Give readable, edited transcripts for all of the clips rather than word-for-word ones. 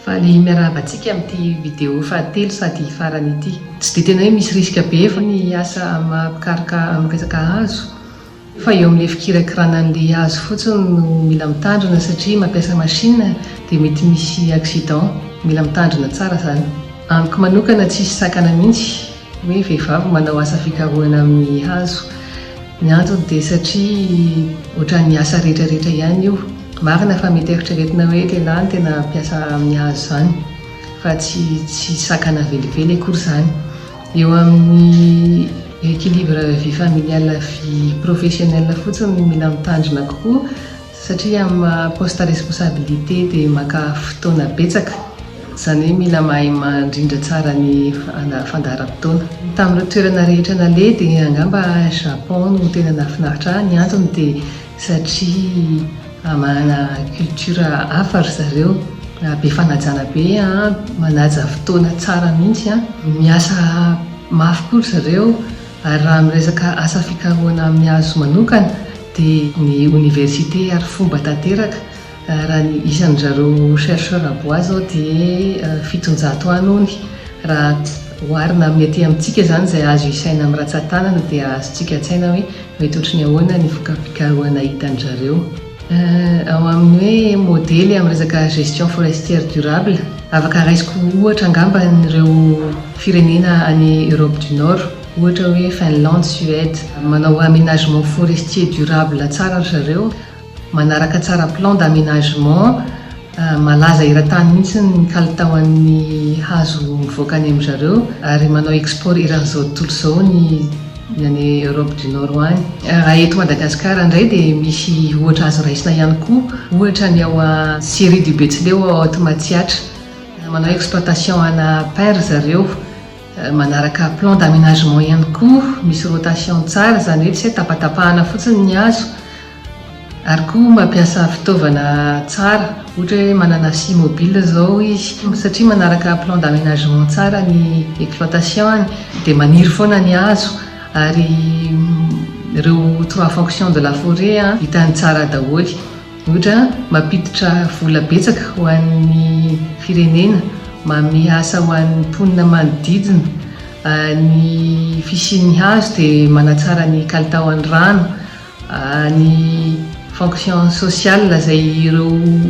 Faly miarahaba antsika amin'ity vidéo fahatelo sady farany ity. Tsy dia tena hoe misy risque be fa ny asa maha mpikaroka amin'ny resaka hazo fa eo amin'ilay fikirakirana an'ilay hazo fotsiny no mila mitandrina satria mampiasa machine dia mety misy accident. Mila mitandrina tsara izany. Amiko manokana tsisy sakana mihitsy hoe vehivavy manao asa fikarohana amin'ny hazo. Ny antony dia satria ohatran'ny asa rehetra rehetra ihany io. Marina fa mety eritreretina hoe lehilahy no tena mpiasa amin'ny hazo izany fa tsy tsy sakana velively akory izany. Eo amin'ny équilibre vie familiale vie professionnelle fotsiny no mila mitandrina kokoa Satria amin'ny maha poste à responsabilité dia maka fotoana betsaka, izany hoe mila mahay mandrindra tsara ny fandaharam-potoana. Tamin'ireo toerana rehetra naleha dia angamba Japon no tena nahafinaritra ahy, ny antony dia satria manana culture hafa ry zareo, be fanajana be, manaja fotoana tsara mihitsy, miasa mafy koa ry zareo ary raha miresaka asa fikarohana amin'ny hazo manokana Dia ny oniversite ary fomba tanteraka, raha ny isan-dry zareo chercheur à bois izao dia 700 any hono, raha oharina amin'ny aty amintsika izany izay azo isaina amin'ny ratsan-tanana dia azontsika an-tsaina hoe mety ohatry ny ahoana ny voka-pikarohana hitan-dry zareo. Ao amin'ny hoe modely amin'ny resaka gestion forestière durable, afaka raisiko ohatra angamba ireo firenena any Europe du Nord. Ohatra hoe Finlande, Suède. Manao aménagement forestier durable tsara ry zareo, manaraka tsara plan d'aménagement, malaza eran-tany mihitsy ny kalitaon'ny hazo mivoaka any amin-dry zareo ary manao export eran'izao tontolo izao ny ny any Europe du Nord any. Raha eto Madagasikara indray dia misy ohatra azo raisina ihany koa, ohatra ny ao Scierie du Betsileo ao Matsiatra. Manao exploitation ana pin ry zareo. Manaraka plan d'aménagement ihany koa, misy rotation tsara, izany hoe tsy hoe tapatapahana fotsiny ny hazo, ary koa mampiasa fitaovana tsara, ohatra hoe manana scie mobile izao izy, satria manaraka plan d'aménagement tsara ny exploitation-ny dia maniry foana ny hazo, ary ireo trois fonctions de la forêt hitany tsara daholo. Ohatra, mampiditra vola betsaka ho an'ny firenena, manome asa ho an'ny mponina manodidina, ny fisian'ny hazo dia manatsara ny kalitaon'ny rano, ny fonction sociale izay ireo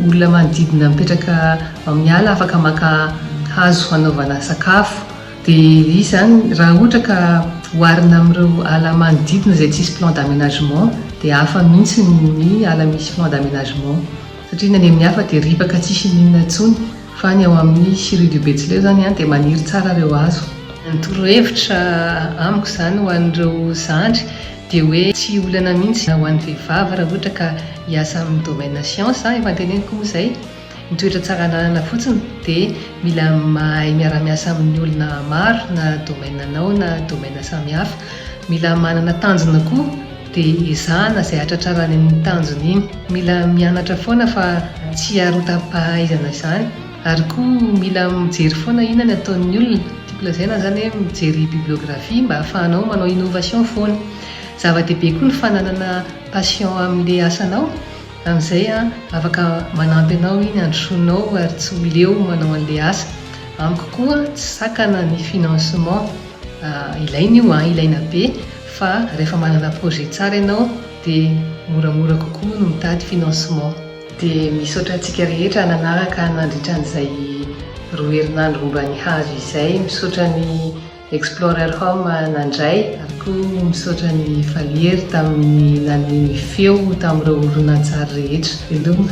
olona manodidina mipetraka amin'ny ala afaka maka hazo hanaovana sakafo. Dia izy izany raha ohatra ka oharina amin'ireo ala manodidina izay tsisy plan d'aménagement dia hafa mihitsy ny ala misy plan d'aménagement satria ny any amin'ny hafa dia ripaka tsisy n'inona intsony fa ny ao amin'ny Scierie du Betsileo izany dia maniry tsara ireo hazo. Ny torohevitra amiko izany ho an'ireo zandry dia hoe tsy olana mihitsy ho an'ny vehivavy raha ohatra ka hiasa amin'ny domaine science, efa noteneniko moa izay. Ny toetra tsara ananana fotsiny dia mila mahay miara-miasa amin'ny olona maro na domaine anao na domaine samihafa. Mila manana tanjona koa dia ezahana izay hatratrarana iny tanjona iny. Mila mianatra foana fa tsy harotam-pahaizana izany ary koa mila mijery foana inona ny ataon'ny olona. Tiako lazaina izany hoe mijery bibliographie mba ahafahanao manao innovation foana. Zava-dehibe koa ny fananana passion amin'ilay asanao. Amin'izay afaka manampy anao iny handrosoanao ary tsy ho leo manao an'ilay asa. Amiko koa tsy sakana ny financement. Ilaina io an, ilaina be fa rehefa manana projet tsara ianao dia moramora kokoa no mitady financement. Dia misaotra antsika rehetra nanaraka nandritra an'izay roa herinandro momba ny hazo izay. Misaotra ny Explorer Home nandray ary koa misaotra an'i Falihery tamin'ny nanome ny feo tamin'ireo horonantsary rehetra. Veloma.